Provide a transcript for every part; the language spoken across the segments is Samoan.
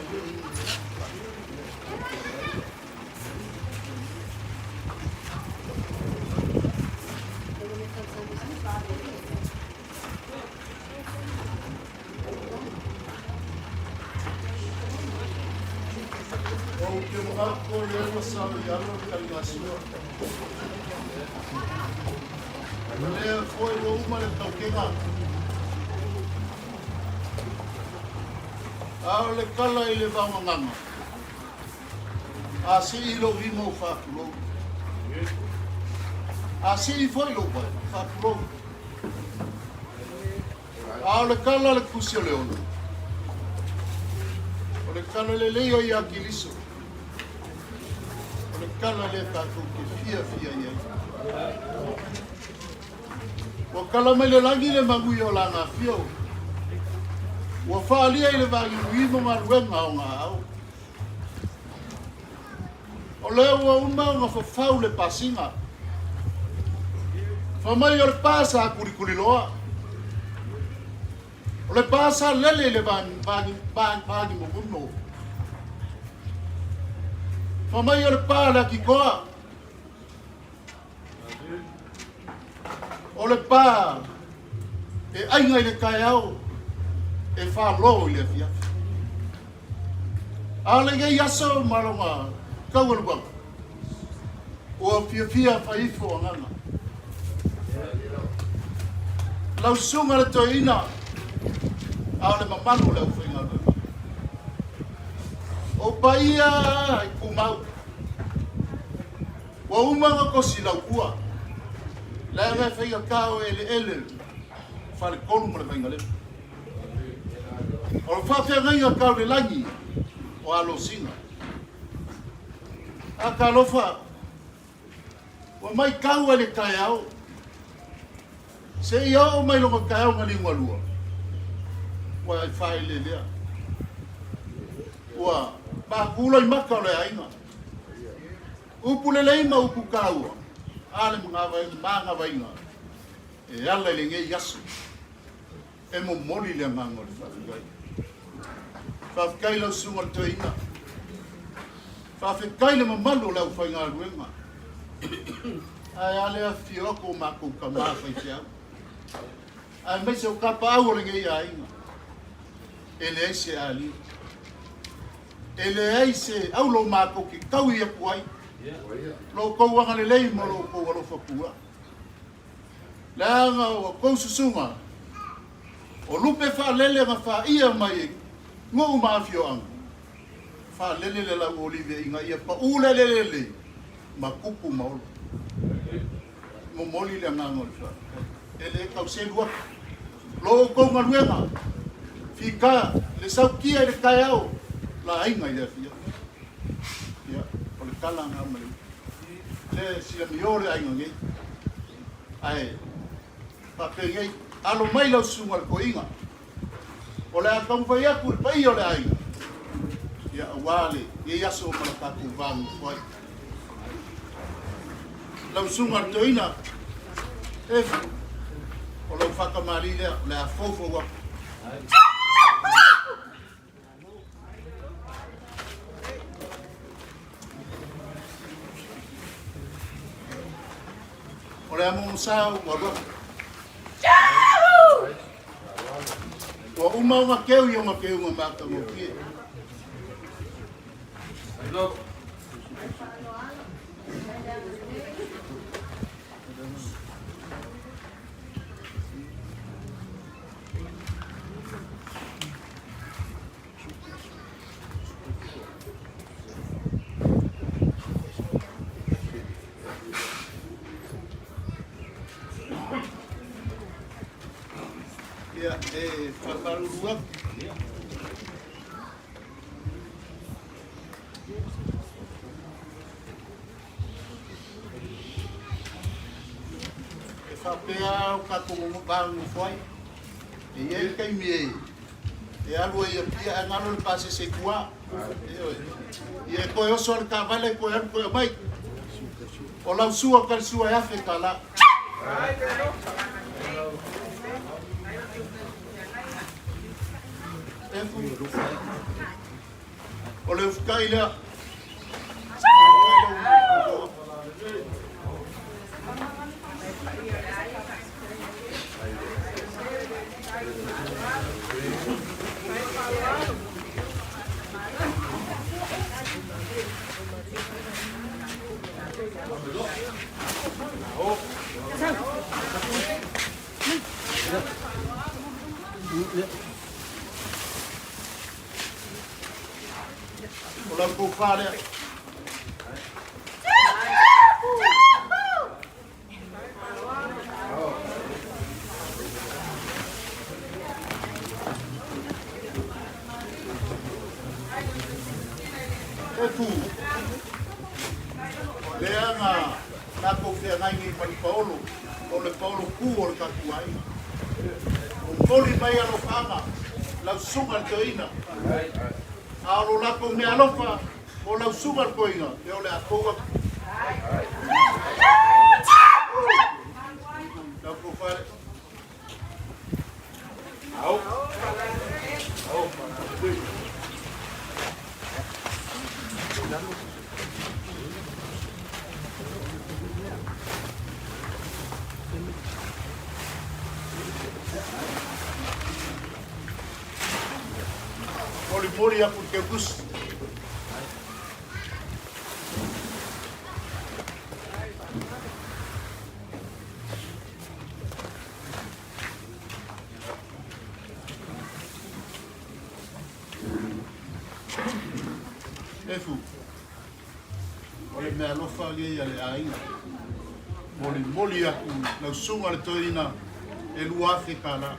Ou te manatu o lea ua saoialo le taligasua. O lea foi ua uma le tautega. A o le tala i le vaogagaga, a sii lou lima ou faatulou. A sii foi lou vae, faatulou. A o le tala a le Tusi o Leona, o le tala lelei o ia Keriso, o le tala lea tatou te fiafia i ai. Ua tala mai le lagi le manuia o lana afio, ua faaalia i le vagiuimu galuega o ona aao. O lea ua uma ona fafau le pasina. Fai mai o le pa sa kulikuliloa. O le pa sa lele i le vagimogono. Fai mai o le pa le atitoa. O le pa e aiga i le taeao e falo i le afiafi. A o lenei aso ma lona taualuaga, ua fiafia fai ifo agaga. Lau susuga le toeaina, a o le mamalu o le aufaigaluega. O paia i tumau, ua uma ona tosi lautua, leaga e faigata o eleele Faletolu ma le Vaigalele. O le faafeagaiga tau le lagi o Alosina. A talofa, ua maitau ai le taeao, seia oo mai lona taeao na liugalua, ua e faaeleelea. Ua maku loimata o le aiga. Upu lelei ma upu taua, a le magavaiga e ala i lenei aso. E momoli le agaga o le faafetai. Faafetai i lau susuga le toeaina. Faafetai le mamalu o le aufaigaluega. Ae a le afifio atu o matou tama faifeau. Aemaise o tapaau o lenei aiga. E leai se alii. E leai se aulo matou te taui atu ai. Lo outou agalelei ma lo outou alofa puaa. Leaga o tou susuga, o lupe faalele na faia mai e nuu ma afioaga, faalele le lau olive ina ia pau le eleele lelei ma tupu ma ola. Momoli le agaga o le faafetai. E le tau selu atu lo outou galuega, fika le sautia i le taeao, laina i le afiafi. Ia, o le tala na ma le upu. Le silamio le aiga nei. Ae faapenei, alo mai lau susuga le toeaina, o le a taumafai atu i le paia o le aiga, ia aua lenei aso ma le tatou va nofo ai. Lau susuga le toeaina, Efu, o lau faatamalii lea, o le a foufou atu. O le amo sa ua lua. Ua uma ona keu i ona keuga matagofie. Ia, e whakamaruru atu. E faapea o tatou vaanofo ai. E i ai le taimi e e alu ai i Apia ae galo le pasese i tua. Ioe. Ia e toe oso le taavale toe alu toe aumai. O lau sua ka le sua e $1,000. O le ufukai lea. O lau tofa lea. E tu. Lea na tatou feagai nei ma le paolo, o le paolo ku o le tatou aiga. O moli mai alofaaga, lau susuga i le toeaina. A o lo latou meaalofa mo lau susuga i le toeaina, ia o le a tou atu. Lau tofa le. Molimoli aku i le teutusi. Efu, o le meaalofa lenei a le aiga. Molimoli aku lau susuga le toeaina e $2,000.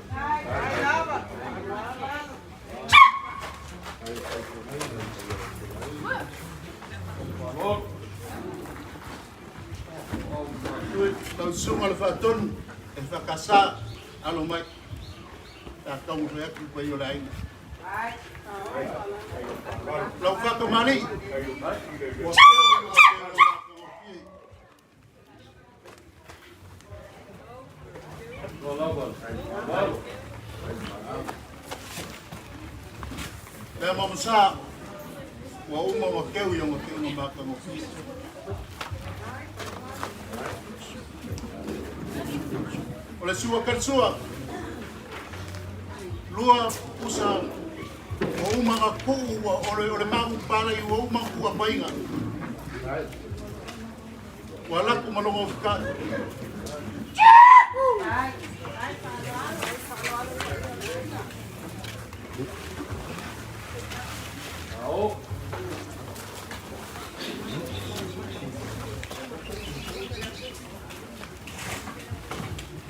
Lau susuga le faatonu e whakasa alo mai. Ta taumafai atu i paia o le aiga. Lau whakamali. Ua keo i o keo o matagofie. Lea mamasa, ua uma ua keu i ona keuga matagofie. O le sua kalisua, lua pusa ua uma na tuu ua o le magu palagi ua uma na tuu apaina. Ua alu atu ma lona ufukai.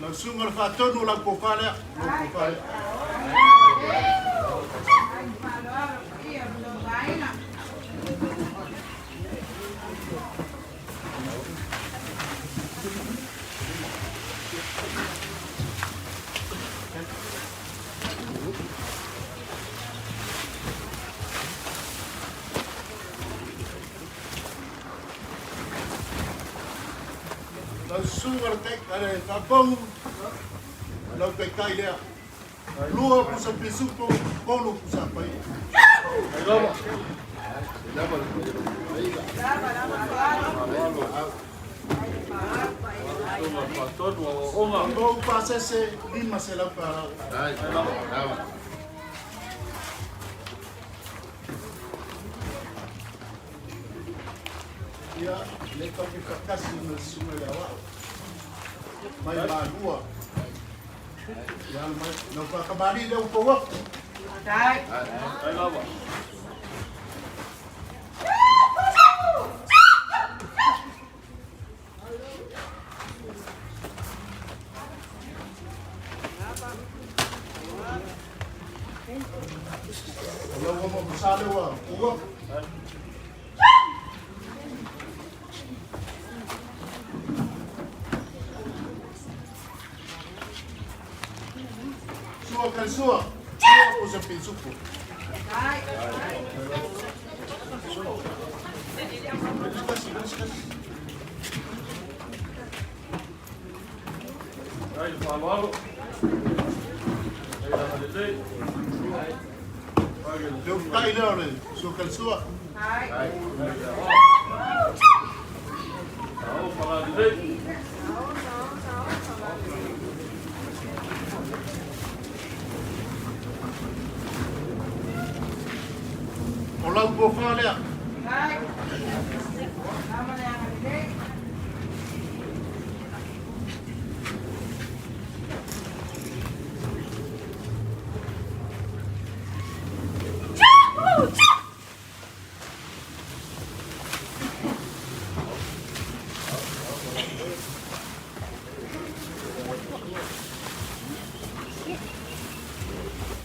Lau susuga le faatonu o lau tofa lea, lou tofa lea. Lau susuga le taitai le faapou, lau taitai lea. Lua pusa pisupo, tolu pusa pai. Tou pasese 500 tala. Ia, le tatou faatasi ma le susuga i le Aoao. Mai Malua. Ia, mai, lau faatamalii lea ua tou atu. O lau ama ma sa lea ua tou atu. Sua kalisua, lua pusa pisupo. Ai le faaaloalo, ai le agalelei, ai Le ufukai lea o le suakalesua. O lau tofa lea.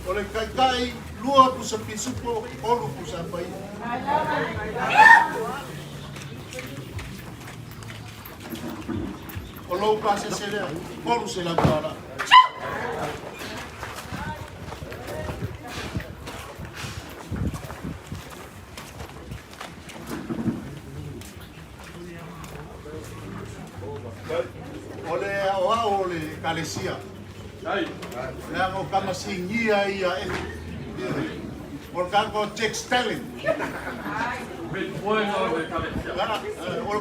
O le taitai lua pusa pisupo, olu pusa pai. O lou pasese lea, $300. O le aoao o le ekalesia. Leaga o tama sinia ia e. O le tatou Jack Stelling. O le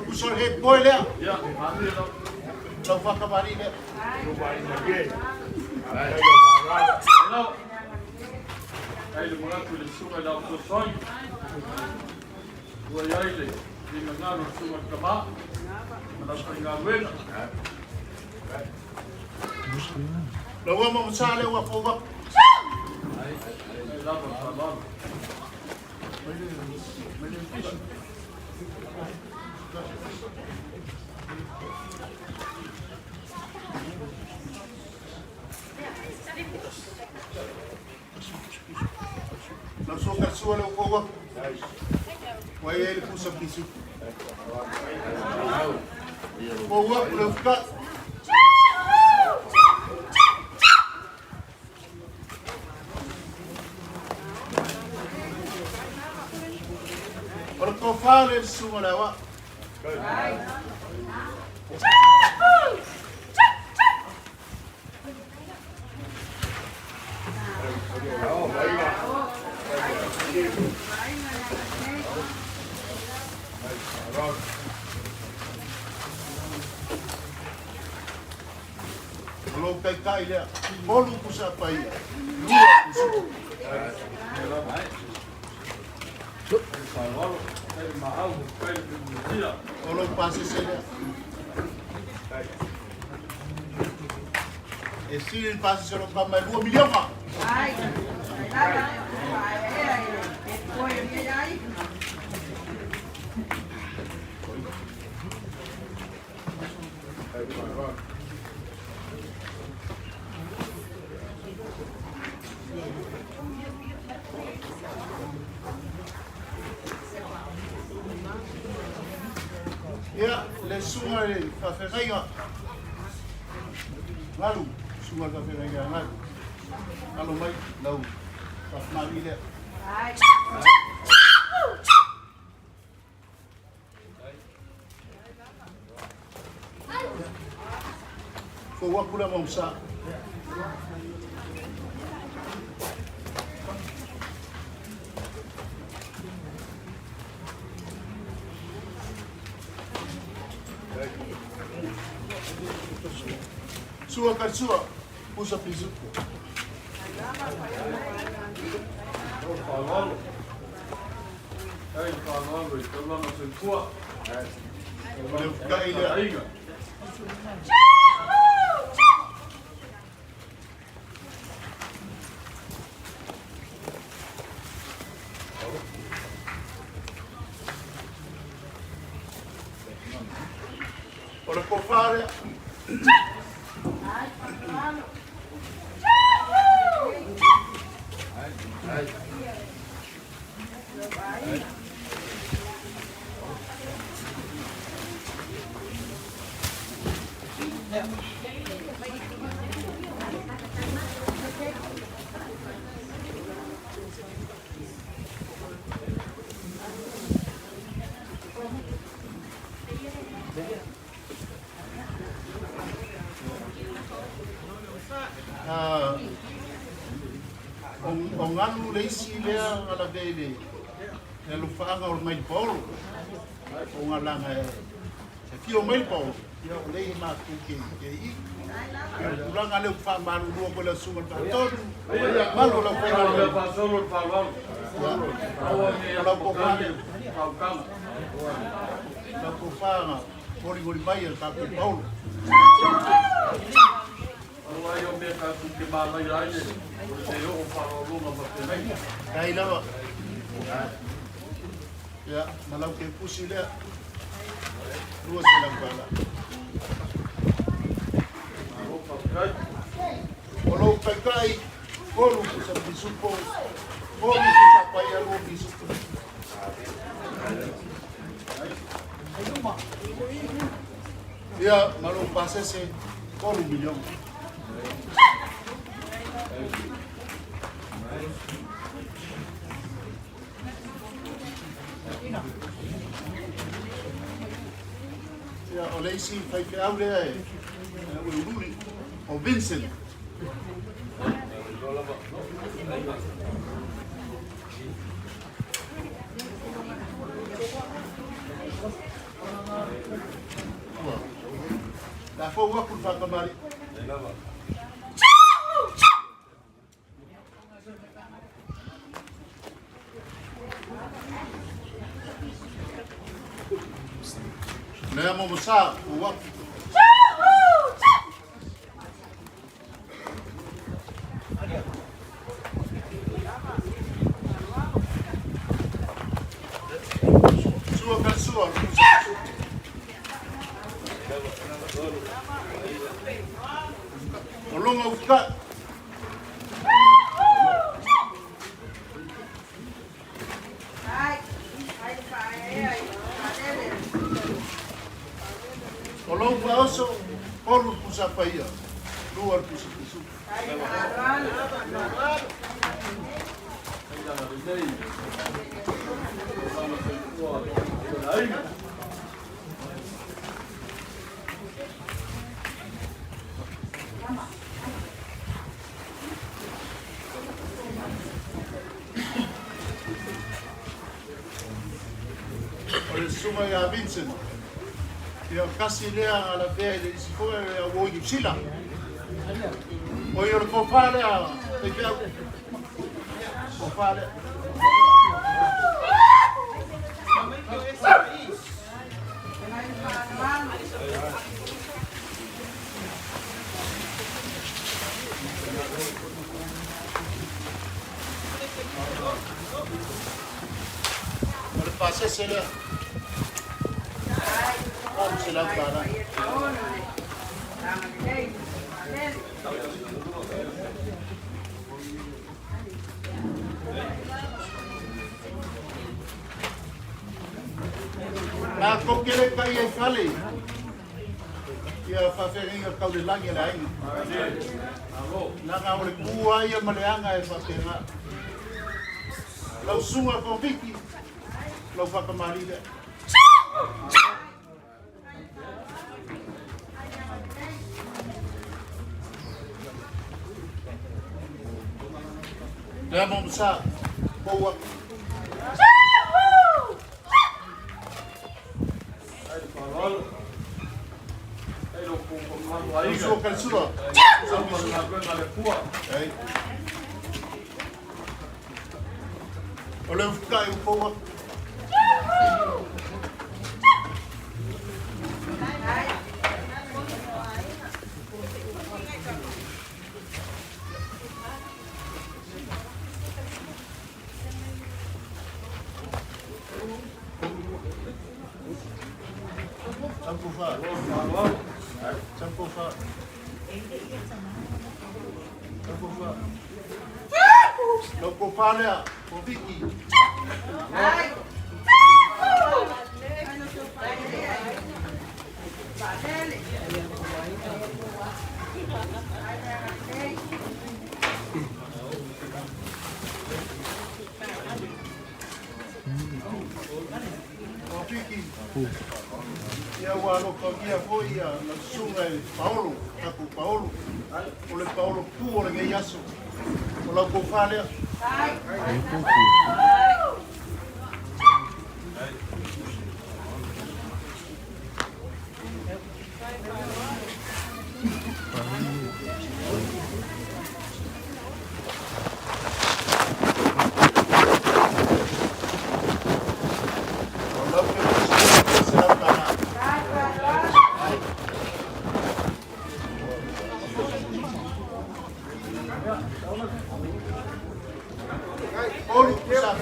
pusa o le head boy lea. Lau whakamari lea. Ai le manatu le susuga i le fesoasoani ua i ai le finagalo o le susuga i le tama ma lau faigaluega. Lau ama ma sa lea ua fou Ai lava le faaaloalo. Lau suakalesua lea ua fou atu. Ua i ai le pusa pisupo. Fou atu le ufukai. O le tofa le susuga le aoao. O lou taitai lea, tolu pusa paia, lua pusa. Faaaloalo, fai le maau, fai le pimutia. O lou pasese lea. E sili le pasese o lou tama e 2 miliona. Ia, le susuga i le faafeagaiga. Galu, susuga i le faafeagaiga Galu. Alo mai lau faafemali lea. Fou atu lea mausa. Sua kalsua, pusa pisupo. O faaaloalo. Ai le faaaloalo i taulaga soifua. O le ufukai lea. Aiga. O le tofa lea. O Galu le isi lea ave i le alofaaga o le mai le paolo. O ngalaga e fio mai le paolo, ia o lei matou ke ke i. Ia o le tulaga lea ua faamalulua koe lau susuga i le Faatonu, malu o lau faigaluega. Faasolo le faaaloalo. Aua ne i O lau tofa apokai lea. le faautaga. Lau tofa na molimoli mai e le tatou paolo. Aua ai o mea tatou te manaia ai le o le le oo faaaloaloga faapena. Kai lava. Ia, ma lau kepusi lea. $200. Malo faafetai. O lou taitai, 3 pusa pisupo, 3 pusa paia, 2 pisupo. Ia, ma lou pasese, 3 miliona. Ia, o le isi faifeau lea e ua ululi, o Vincent. Ua. La fou aku le faakamali. Lea mo masa, ua aku. Sua ka sua, o longa uka. O lou faaoso, 3 pusa paia, 2 pusa pisu. Ailaga lelei. Tulaga soifua o le aiga. O le susuga ia Vincent. Ia kasi lea alafea i le isi foi e au o i Niu Sila. O i o le tofa lea, faifeau. Tofa lea. O le pasese lea. $800. Na kou ke le kai ai fale. Ia faafeagaiga tau le lagi a le aiga. Malo. Laga o le ku ai ia ma le aga e faapena. Lau susuga Koviki, lau faakamali lea. Lea mo masa, pou aku. Ai le faaaloalo. Ai lo kou mamalu Lau aiga. sua kalisua. Sau ma le galuega a le Atua. Ai. O le ufukai u pou aku. Sampo fa. Faaaloalo. Sampo fa. Sampo fa. Lau kofa lea, o Viki. O Viki. Ia ua alofagia foi ia lau susuga e Paolo, tatou Paolo. O le Paolo pu o lenei aso. O lau kofa lea.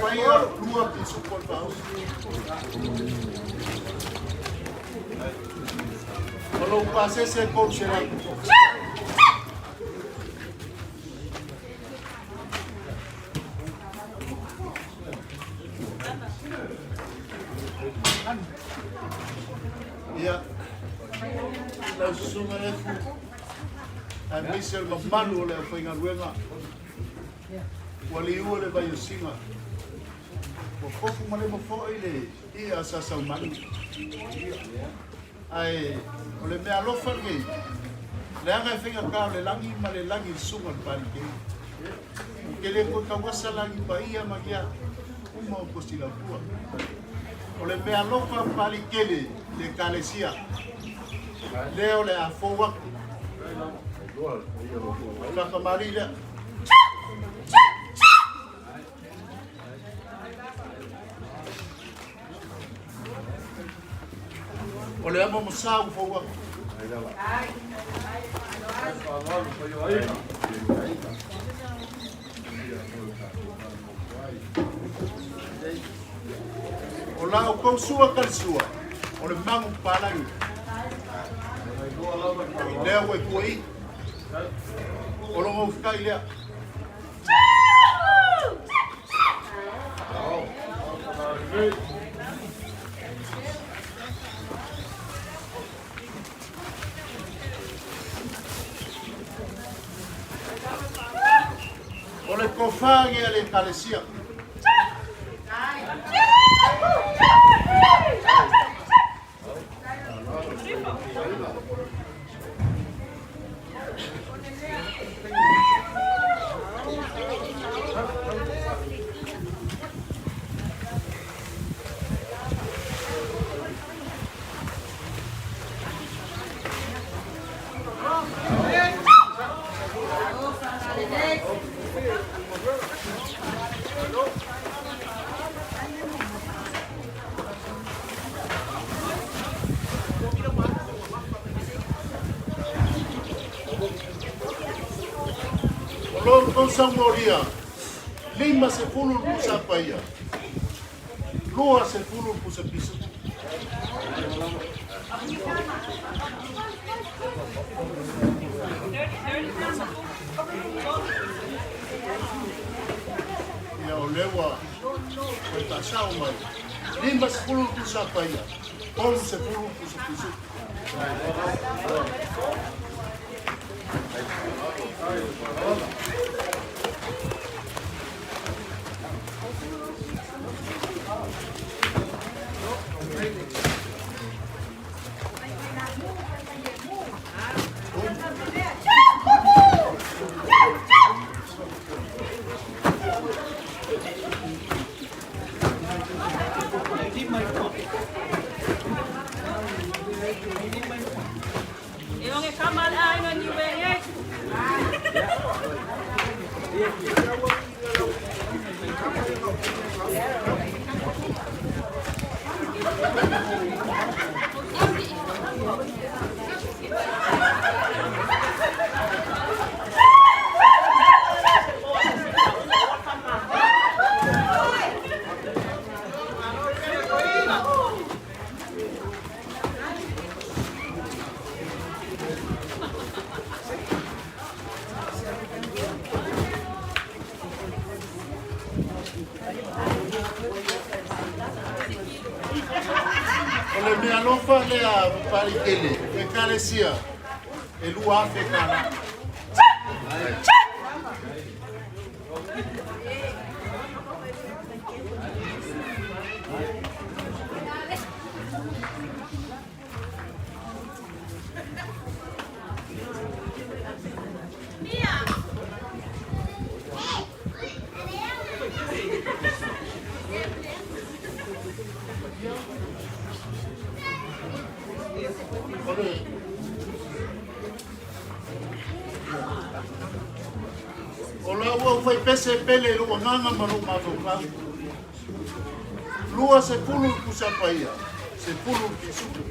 Paia, lua pisupo le faaosi. O lou pasese 300. Ia, lau susuga Efu, aemaise o le mamalu o le aufaigaluega, ua liua le vaiosiga, ua fofu ma lemo foi le ia a Sasaumani. Ae o le mea alofa lenei, leaga e faigata o le lagi ma le lagi i le susuga o le Palikei. Ou te le toe tauasa lagi paia ma ia uma o Kosilaupua. O le mea alofa Palikele le Ekalesia, lea o le a fou atu. O le fakamali lea. O le amo masa ua fou atu. O la outou sua kalisua, o le magu palagi. Lea ua i tua i. O lo ngau lea. O le tofa a le Ekalesia. O lo outou saumolia, 50 le pusa paia, 20 le pusa pisuku. Ia o lea ua ua taasao mai. 50 le pusa paia, 30 le pusa pisuku. E onge kamal ai ni we. O le mea alofa lea Palikele, Ekalesia, e 2,000 tala. O la ua fai pese pele i lou agaga ma lou mafaufau. 20 le pusa paia, 10 le pisuku.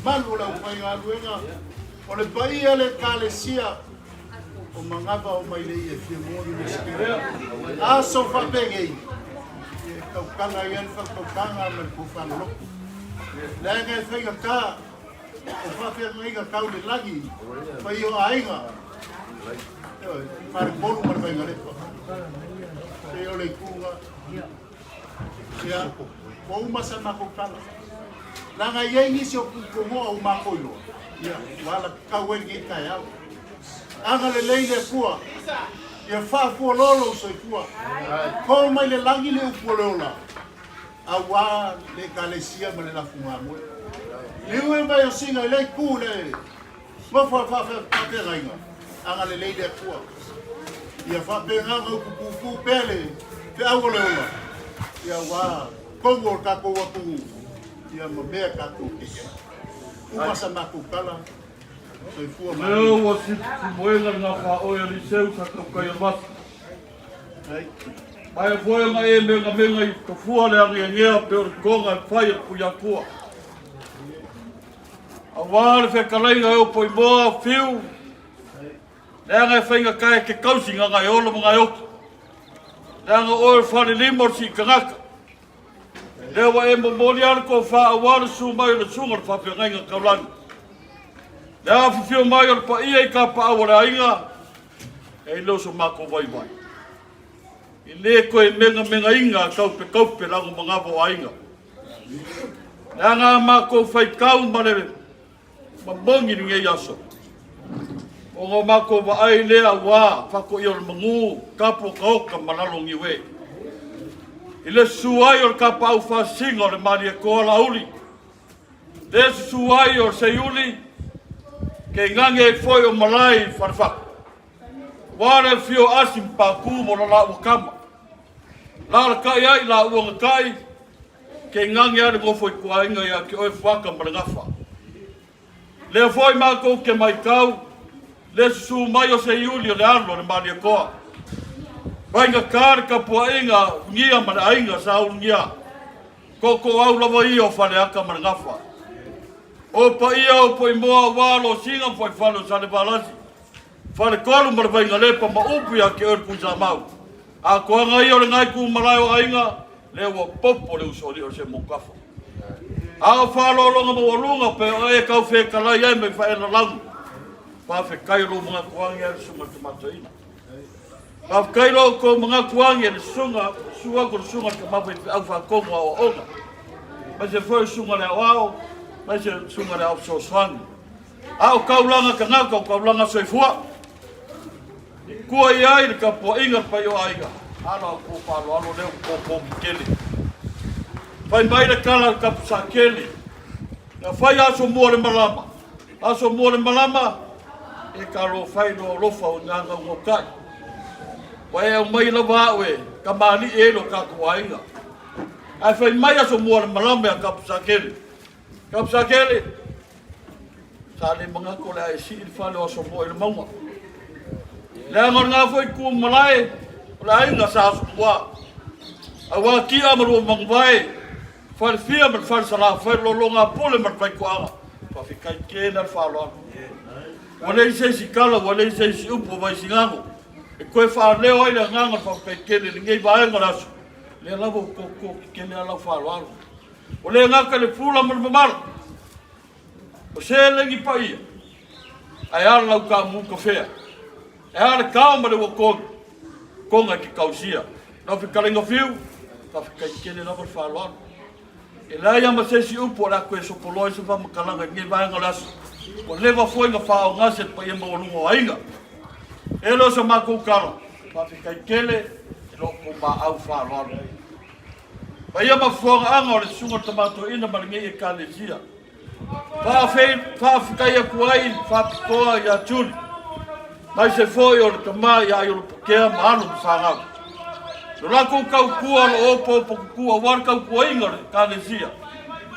mamalu o le aufaigaluega, o le paia o le Ekalesia o Magava o Mailei e fia maua ni mesikele. Aso faapenei, e tautala ai le faatautaga ma le tofa loloto. Leaga e faigata o faafeagaiga tau le lagi, paia o aiga, Faletolu ma le Vainalepa. Pei o le ituga. Ia, ua uma sa matou tala. Leaga e i ai nisi o pupuomoa ua matou iloa, ia, ua alatatau ai lenei taeao. Agalelei le Atua, ia faafualoa lou soifua. To mai le lagi le upu o le ola, aua le Ekalesia ma le lafugamoe. Liu e mai o Sina i le itu le nofo a faafeagaiga, agalelei le Atua. Ia faapena ona upu pupuu pea le feau o le ola, ia aua tonu o le tatou atunuu, ia ma mea tatou te i ai. Uma sa matou tala, soifua ma Leo ua simoega le gafaoe a Liseu sa tautai o Masa. Mai foi ona e megamega i tafua le ageagea pe o le toga e fai e le Tuiatua. Aua le fetalaiga e opo i moa, fiu, leaga e faigata e te tausi na e ola ma na e oti. Leaga oe o le falelima o le siitagata. Lea ua e momoli lava le tofa aua le susu mai o le susuga o le faafeagaiga taulagi. Le afifio mai o le paia i tapaau o le aiga, e le o so matou vaivai. E le toe megamegaina taupetaupe lagomagava o aiga. Leaga a matou faitau ma le mamogi i lenei aso, ona o matou vaai lea ua faatoia o le manu tapu otaota ma lalo o Niue. I le susu ai o le tapaau faasina o le Malietoa Laauli, le susu ai o le Seiuli, tainane ai foi o malae i Falefatu. Ua le afio o Asi ma Patu ma lo laua tama. Lalatai ai laua na tai, tainane lava le nofo ituaiga ia te oe Fuata ma le Gafa. Lea foi matou te matau, le susu mai o Seiuli o le alo o le Malietoa. Faigata le tapuaiga a Ulugia ma le aiga sa Ulugia. Tootooau lava ia o Faleata ma le Gafa. O paia o Poimoa aua Losina ma Fuaifale o Salevalasi, Faletolu ma le Vainalepa ma upu ia te oe le Tuisamau. Atoaga ia o le nai malae o aiga, lea ua popo le usoalii o le Semokafa. A o faaaloaloga maualuga pe o e tau fetalai ai mai faelalagu. Faafetai o lou manatu agi a le susuga i le Tamataina. Faafetai lo outou manatu agi le susuga, susu atu le susuga i le Tamafaifeau Faatonu Aoaoga. Aemaise foi o susuga i le Aoao, aemaise le susuga i le Ao Fesoasoani. A o taulaga tagata, o taulaga soifua. I tua i ai le tapuaiga le paia o aiga, alo a outou faaaloalo lea ua popo tele. Fai mai le tala a le Tapusakele, na fai aso mua o le malama, aso mua o le malama, e talofa i lo alofa o gagaugautai. Ua e aumai lava au e kamali'i ai lo tatou aiga. Ae fai mai aso mua o le malama ia Tapusakele. Tapusakele, sa le manatu o le a e sii le fale o Asomoa i le mauga. Leaga o lena foi tu malae o le aiga sa Asomoa. Aua tia ma lua manuvae, falefia ma le fale salafai, lologa pule ma le faitoaga. Faafetai tele le faaaloalo. Ua leai se isi tala, ua leai se isi upu o Vaisigano e toe faaleo ai le agaga o le faafetai tele i lenei vaega o le aso. Lea lava ua toto tetele lava lau faaaloalo. Ua le gata i le pula ma le mamala, o seleni paia, ae a le lau taamu kafea, ae a le kao ma le uatonu, toga i ke tausia. Lau fetalaiga Fiu, faafetai tele lava le faaaloalo. E leai lava ma se isi upu o le a toe sopoloa ai se faamatalaga i lenei vaega o le aso. Ua leva foi ona faaaogase le paia maualuga o aiga. E le o sa matou tala, faafetai tele i lo outou maau faaaloalo. Paia ma fofoagaaga o le Susuga o le Tama Toeaina ma lenei Ekalesia. Faafetai atu ai i le faapitoa ia Julie, aemaise foi o le tama ia Aiolopokea ma alo ma fanau. Lo latou tautua o lo o opoopo tutu aua le tautuaina o le Ekalesia.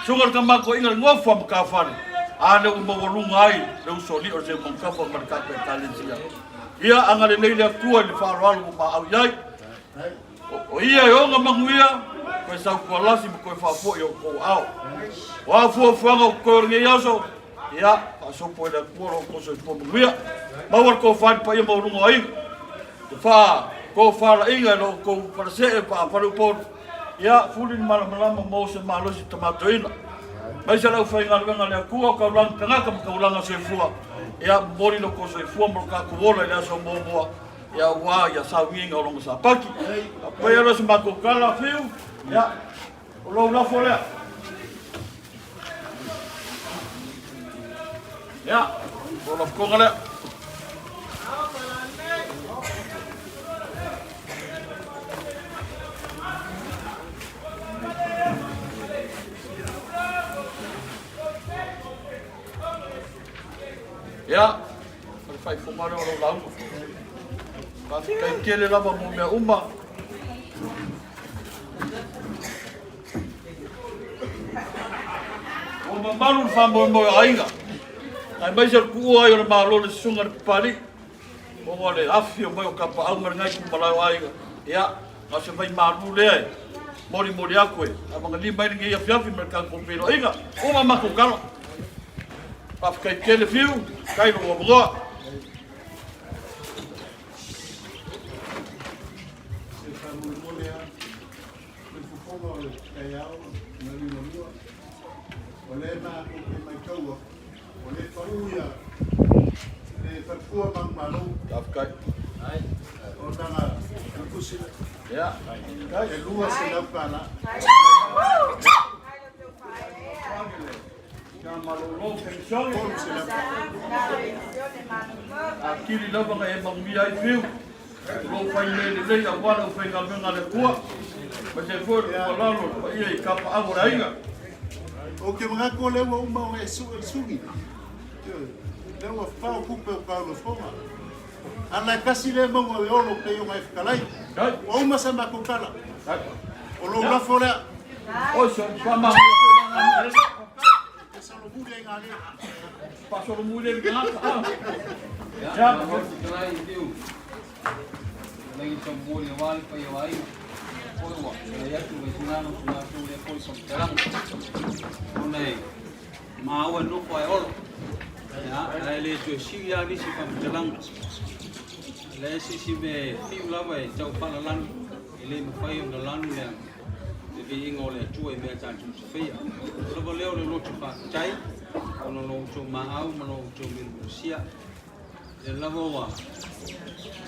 Susuga le Tama Toeaina le nofo a matafale, a lea ua maualuga ai le usoalii o le Seumanutafa ma le tatou Ekalesia. Ia agalelei le Atua i le faaaloalo ua maau i ai. O ia e ona manuia, toe sautualasi ma toe faafoi o outou aao. O a fuafuaga o totoe o lenei aso, Ia, faasopo e le Atua lo outou soifua manuia. Maua le tofa i le paia maualuga o aiga. Le faatofalaiga i lo outou falasee faa-faleupolu. Ia, fuli le malamalama mo se malosi tamatoeaina. Aemaise le aufaigaluega a le Atua, o taulaga tagata ma taulaga soifua. Ia, momoli lo outou soifua ma lo tatou ola i le aso muamua, ia aua ia sauniga o lona Sapati. Faapea lea se matou tala, Fiu, ia, o lou lafo lea. Ia, o lou lafotoga lea. Ia, o le faaifoga lea o lau lauga. Faafetai tele lava mo mea uma. Ua mamalu le faamoemoe o aiga, aemaise le tuua ai o le Malo le Susuga i le Papalii, ona o le afifio mai o Tapaau ma lenei itumalae o aiga. Ia, na o se vaimalu lea e molimoli atu e avagalima ai lenei afiafi ma le tatou feiloaiga. Uma matou tala. Faafetai tele Fiu, faafetai lou avanoa. Se faamolemole lava le fofoga o le taeao ma le liugalua, o lea matou te maitaua, o lea e pau ia le faletua manumalo. Faafetai. O lana tusi Ia, e $200. Ia malolo penisione. $300. Atili lava na e manuia ai Fiu. O lou fai mea lelei aua le aufaigaluega a le Atua. Ma se foi le tuualalo i le paia i tapaau o le aiga. Ou te manatu o lea ua uma ona e sue le suli. Ioe. Lea ua fao tupe o taulafoga. A na e tasi lea mauga o e olo pei ona e fetalai. Ua uma sa matou tala. O lou lafo lea. Oi, se faamamalia foi la na. E solomuli ai ngā lea. Faasolomuli ai le tagata. Ia, malo fetalai i Fiu. Lagi sa momoli aua le paia o aiga. Foi ua tulai atu Vaisigano so matou lea foi faamatalaga. Ona e maua e nofo ae olo. Ia, ae le toe sili lava nisi faamatalaga. E leai se isi mea e fiu lava e tau faalalanu, e le mafai ona lanu le le viiga o le Atua i mea tatou te faia. O lava lea o le loto faafetai ona o lo outou maau ma lo outou milomilisia. Lea lava ua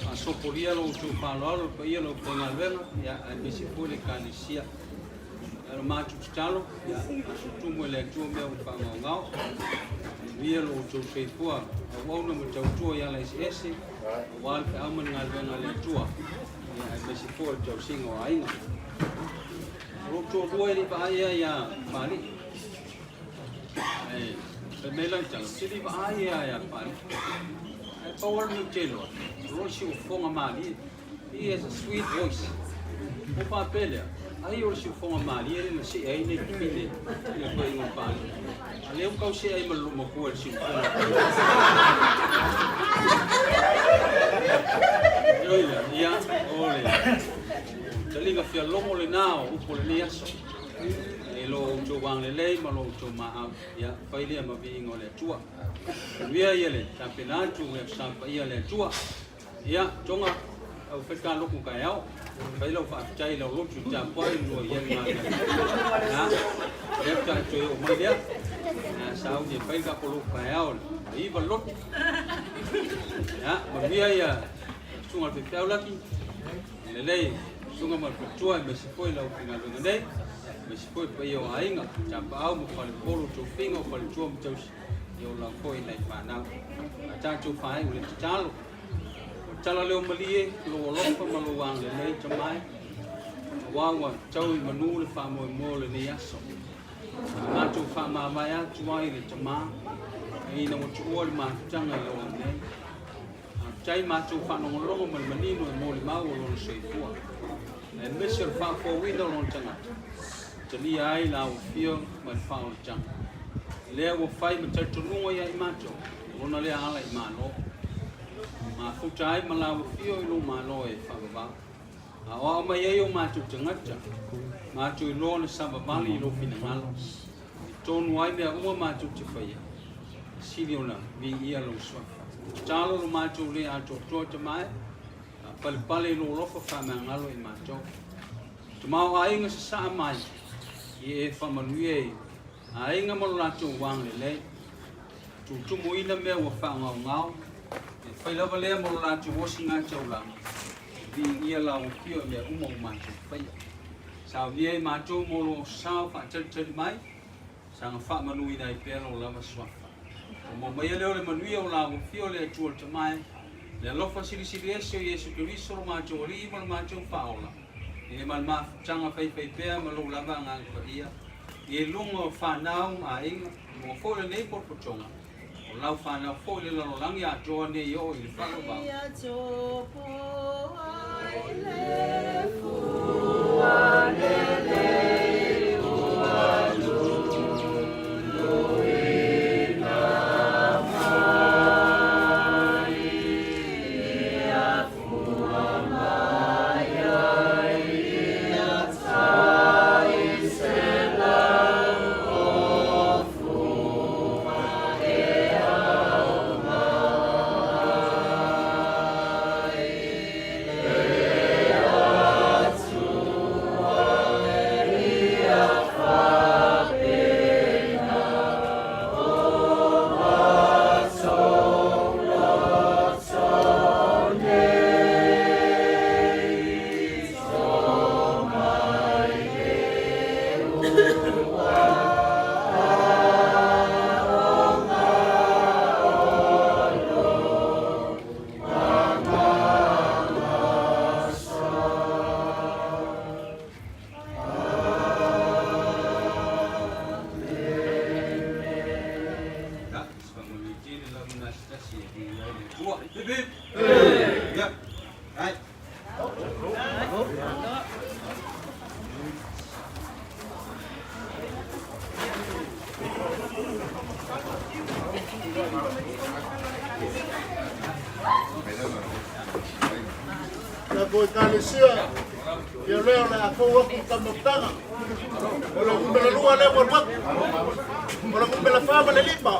faasopolia lo outou faaaloalo i le paia o le aufaigaluega, ia, aemaise foi le Ekalesia. Ia, o le matou tatalo, ia, faasotumu e le Atua mea ua faagaogao. Manuia lo outou soifua auauna ma tautua i ala eseese, aua le feau ma le galuega a le Atua, ia, aemaise foi o le tausiga o aiga. O lou toalua e le i vaaia ia Papalii. Ae fai mai lau tala, ou te le i vaai lava ia Papalii. Ae pau lava le mea ou te iloa, o lo le siufofoga malie. He has a sweet voice. Ou faapea lea, ai o le siufofoga malie lea na see ai nei fafine i le toeaina o Papalii. A lea ua tau see ai ma le loomatua i le siufofoga. Oi lea, ia, o le taliga fialogo lena o upu o lenei aso. I lo outou agalelei ma lo outou maau, ia, fai lea ma viiga o le Atua. Manuia ia le tapena atu le Aso Paia a le Atua. Ia, Tonga, au fai ka loku kaeao. Fai lau faafetai i lau lotu i tapuai lua i ai galuega. Ia, lea faatoa e toe oo mai lea. Ia, sauni e fai le tatou lotu kaeao le 9 lotu. Ia, manuia ia susuga i le faifeau laki. Lelei, susuga ma le faletua aemaise foi lau faigaluega nei, aemaise foi le paia o aiga, tapaau ma falepolo, tofiga o faletua ma tausi, ia o lau foi nai fanau. A tatou faaiu le tatalo, o le tala leo malie, lou alofa ma lou agalelei Tama e, aua ua tau i manu le faamoemoe o lenei aso. A matou faamavae atu ai le Tama, ina ua tuua le mafutaga i lou nei. Faafetai matou faalogologo ma le manino e molimau o lona soifua, aemaise o le faafouina o lona tagata, e talia ai la ua ma le faaolataga. Lea ua fai ma talitonuga ia i matou, o lona lea ala i Malo. Mafuta ai ma la ua i lou Malo e faavavau. Aoao mai ai o matou tagata, matou iloa le savavali i lou finagalo, i tonu ai mea uma matou te faia. Sili ona viia lou suafa. Tatalo lo matou le atoatoa Tama e, faapalepale i lou alofa faamagalo i matou. Tamaoaiga sasaa mai, ia e faamanuia i aiga ma lo latou agalelei. Tutumuina mea ua faagaogao, e fai lava lea mo lo latou osiga taulaga, e viia lau afio i mea uma ua matou faia. Saunia i matou mo lo sao faatalitali mai, saga faamanuina ai pea lou lava suafa. Ua maua maia lea o le manuia o lau afio le Atua le Tama e, le alofa silisili ese o Iesu Keriso lo matou Alii ma lo matou Faaola, e ma le mafutaga faifaipea ma lou lava Agaga Paia, i luga o fanau ma aiga, i luga foi o lenei potopotoga, o lau fanau foi i le lalolagi atoa nei oo i le faavavau. Tatou Ekalesia, ia lea o le a fou atu i taumafataga. O le numera lua lea ua alu atu. O le numera fa ma le lima.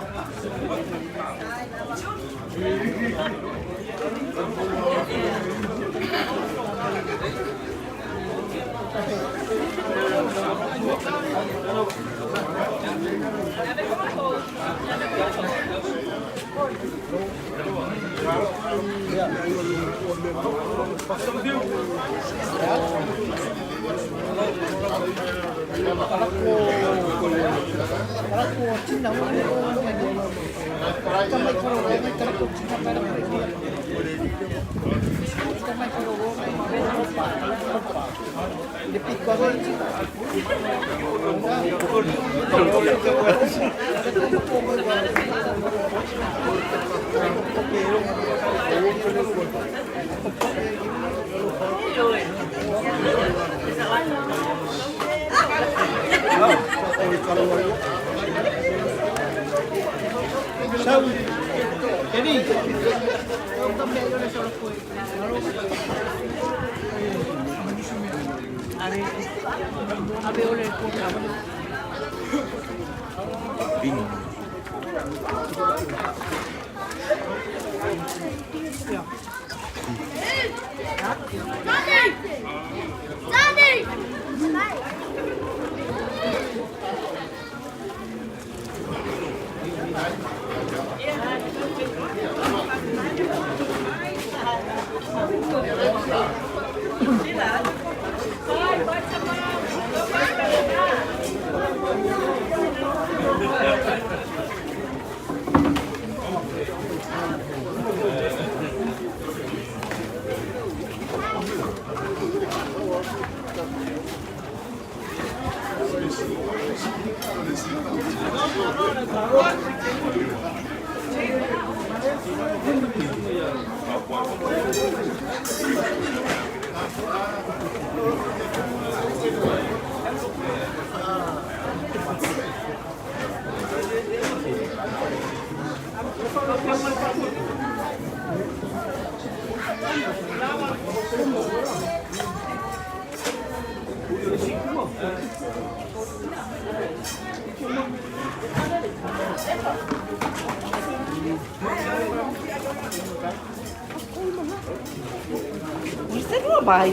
Vai.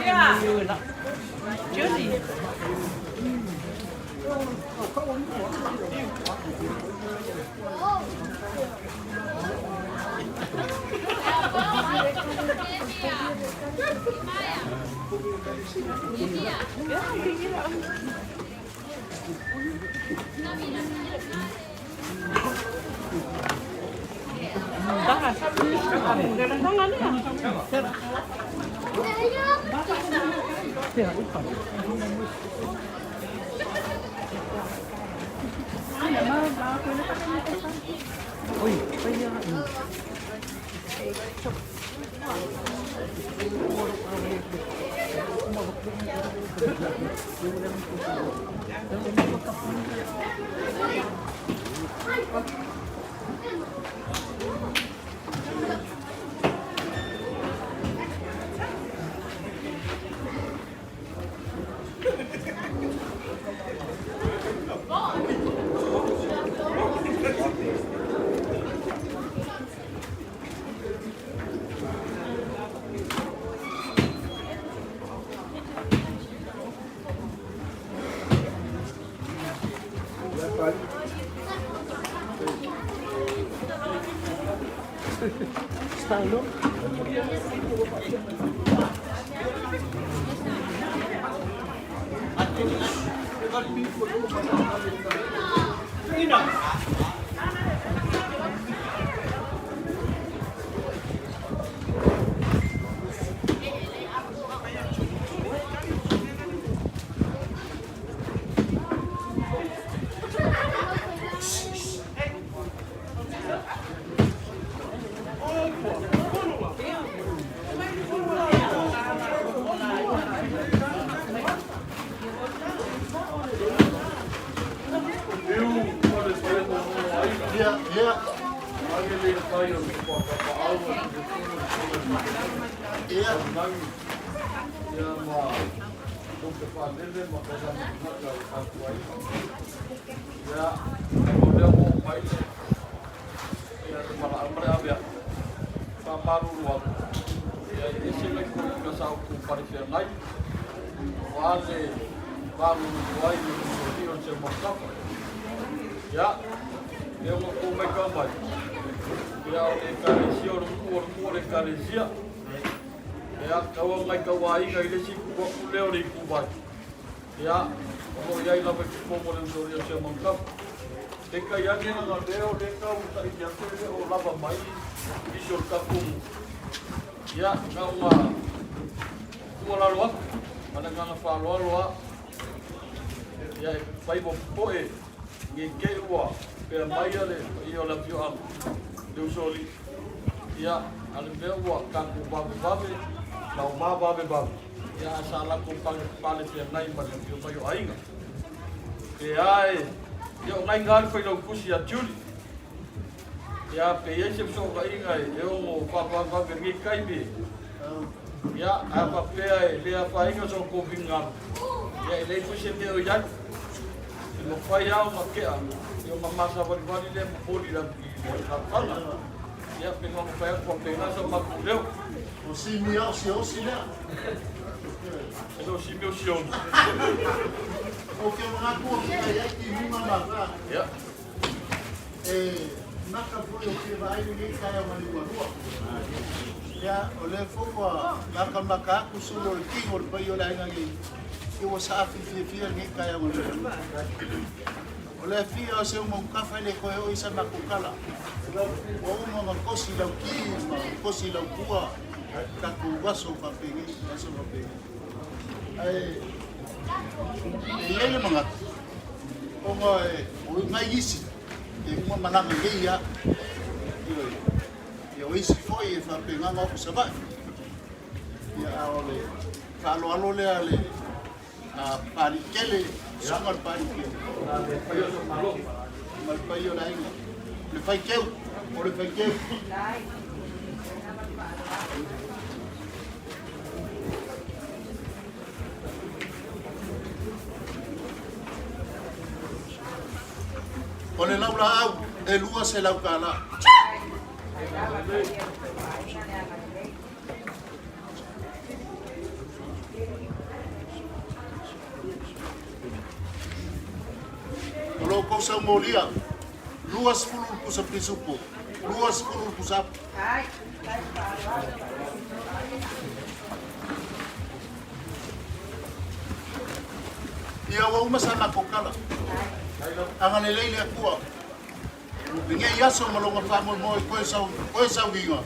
Ia, ia. Ia. Ia, e ono kou mai kau mai. Ia o le ekalesia o le nuu o le nuu o le ekalesia. Ia, taua mai kau aiga i le isi ku aku lea o le ituvai. Ia, o lo o i ai lava i totonu o le usolia o Siamamutapu. Peitai ane ona lea o lea tau taili atu e le o lava mai nisi o le tatou nuu. Ia, na ona tuualalo atu ma le agaga faaaloalo lava. Ia e fai ua popoe ne i te i ua pea mai le paia o le afioaga le usoalii. Ia, a o le mea ua tatou vavevave ma uma vavevave, ia ae sa latou pale feagai ma le afio mai o aiga. Pe a e, ia o nai ga le failautusi ia Julie. Ia, pe i ai se fesootaiga e ono faavavevave i lenei taimi e. Ia, a faapea e le afaina so outou finagalo, ia e leai foi se mea o i ai. E mafai lava ona tea ona ma savalivali lea momoli i le alaalafaga. Ia, pe na ona fai atu faapena sa matou leo. O simi lava o siaosi lea. E le o simi o sioni. Ou te manatu o se ai ai timuga na. Ia. E maka foi o fia vaai lenei taeao ma le lualua. Ia, o lea foi ua makamaka atu sulu o le tino o le paia o le aiga nei, ia ua saafi fiafia lenei taeao ma le lualua. O le afia o Seumautafa e le toe oo i sa matou tala. Ua uma ona tosi lau ki ma tosi lau pua tatou aso faapenei, aso faapenei. Ae e i ai le manatu, ona o nai isi e uma malaga nei lava. Ioe. Ia o isi foi e faapena ona oo i Savaii. Ia a o le faaaloalo lea a le Palikele, susuga le Palikele. Ma le paia o le aiga. Le faiteu, o le faiteu. O le laulaau e $200. O lo outou saumolia, 20 le pusa pisupo, 20 le pusa apu. Ia ua uma sa matou tala. Agalelei le Atua. Lenei aso ma lona faamoemoe toe sau, toe sauiga,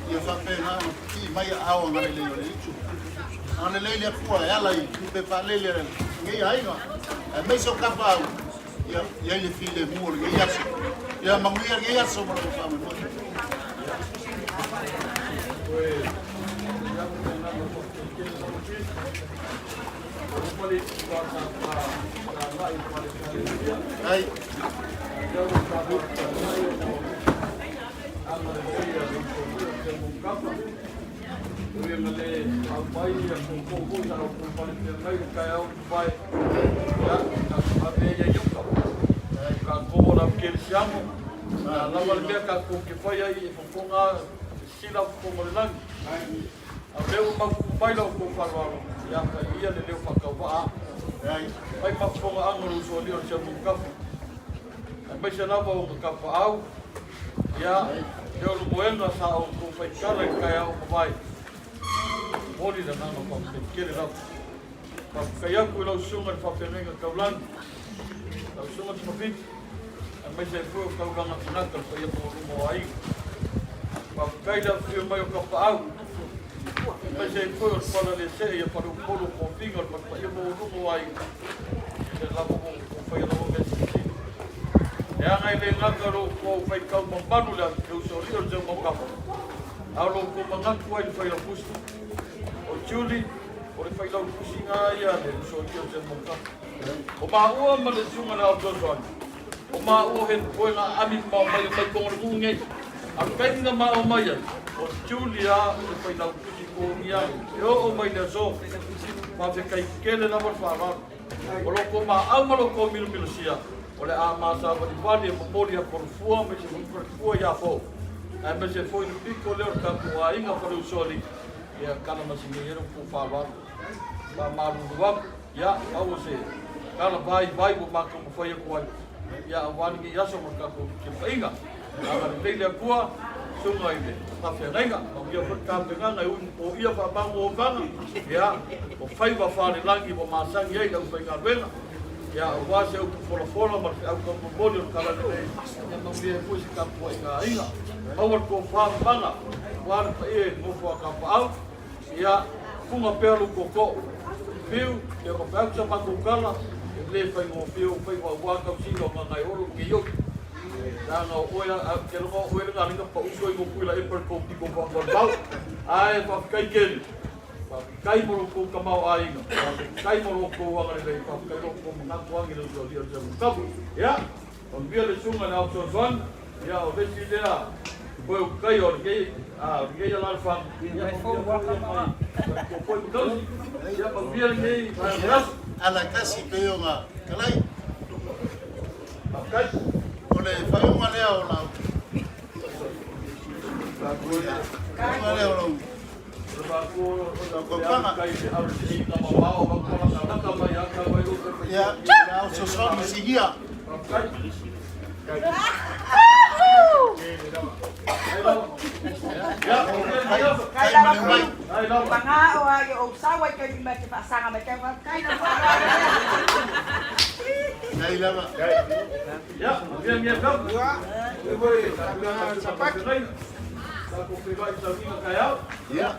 ia faapena ona pipii mai aao agalelei o le Alii. Agalelei le Atua e ala i tupe faalele a lenei aiga, aemaise o tapaau, ia i ai le filemu o lenei aso. Ia manuia lenei aso ma lona faamoemoe. Ai. A o lea ua mautu mai la outou faaaloalo, ia fai ia le leo faatauvaa. Fai ma fofogaaga o le usoalii o le Siamomutafa, aemaise lava ona tapaau, ia, le olomoega sa outou faitala i le taeao ua mavae. Momoli le agaga faafetai tele lava. Faafetai atu i lau susuga i le faafeagaiga taulagi, lau susuga Timofiti, aemaise ai foi o taulaga tagata le paia maualuga o aiga. Faafetai le afifio mai o Tapaau, aemaise ai foi o le pala le see ia Faleupolu o Tofiga o le paia maualuga o aiga. Se lava ua outou faia lava mea silisili. Leaga e le gata lo outou faitau mamalu le usoalii o le Seumautafa, a o lo outou manatu ai i le Failautusi. O Julie, o le Failautusi na ia le usoalii o le Seumautafa. O maua ma le susuga le Ao Fesoasoani, o maua he poe na aami mamao mai o mai koga o le nuu nei. A o le taimi na maua mai ai, o Julia le Failautusi togia e oo mai le aso. Faafetai tele lava le faaaloalo. O lo outou maau ma lo outou milomilosia, o le a ma savalivali e momoli atu o le fua ma isi fua ia fou, aemaise foi le pito lea o le tatou aiga Faleusoalii, ia tala masini ai lo outou faaaloalo. Faamalulu atu, ia, pau o se tala vaivai ua matou mafai atu ai, ia aua lenei aso ma le tatou tilofaiga. Agalelei le Atua, susuga i le faafeagaiga, manuia foi le tapenaga e ui ma poia faamagu o ofaga, ia, o faiva falelagi ua masani ai le aufaigaluega, ia, aua se upu folafola ma le feau taumomoli o le talalelei, ia manuia ai foi se tapuaiga aiga. Maua le tofa mamaga, aua le paia i le nofo a Tapaau, ia, fuga pea lou tootoo. Fiu, ia ma feau sa matou tala, e le faigofie ou faiva aua tausiga o Gagaeolo lenei oe. Leaga o oe, ke loga o oe le galinga pa uso i moku i la epa le kou piko whawhau. Ae, faafetai tele. Faafetai mo lo kou tamaoaiga. Faafetai mo lo kou agalelei. Faafetai lo kou manatu agi le uso alia o le Samu Kapu. Ia, manuia le susuga i le Ao Fesoasoani. Ia, o le isi lea koe ukai o lenei, a, o lenei alaalafaga. Ia, manuia foi ia mai faletua foi ma tausi. Ia, manuia lenei vaega aso. Ala tasi pei ona talai. Faafetai. O le faaiuga lea o lau. Faaiuga lea o lau. Ia, le Ao Fesoasoani Sinia. Kai ma le mai. Pangao a yo sawa kai mi mai te faasanga mai kai kai na Kai lava. Ia, mia mia kau. Ia. Ia.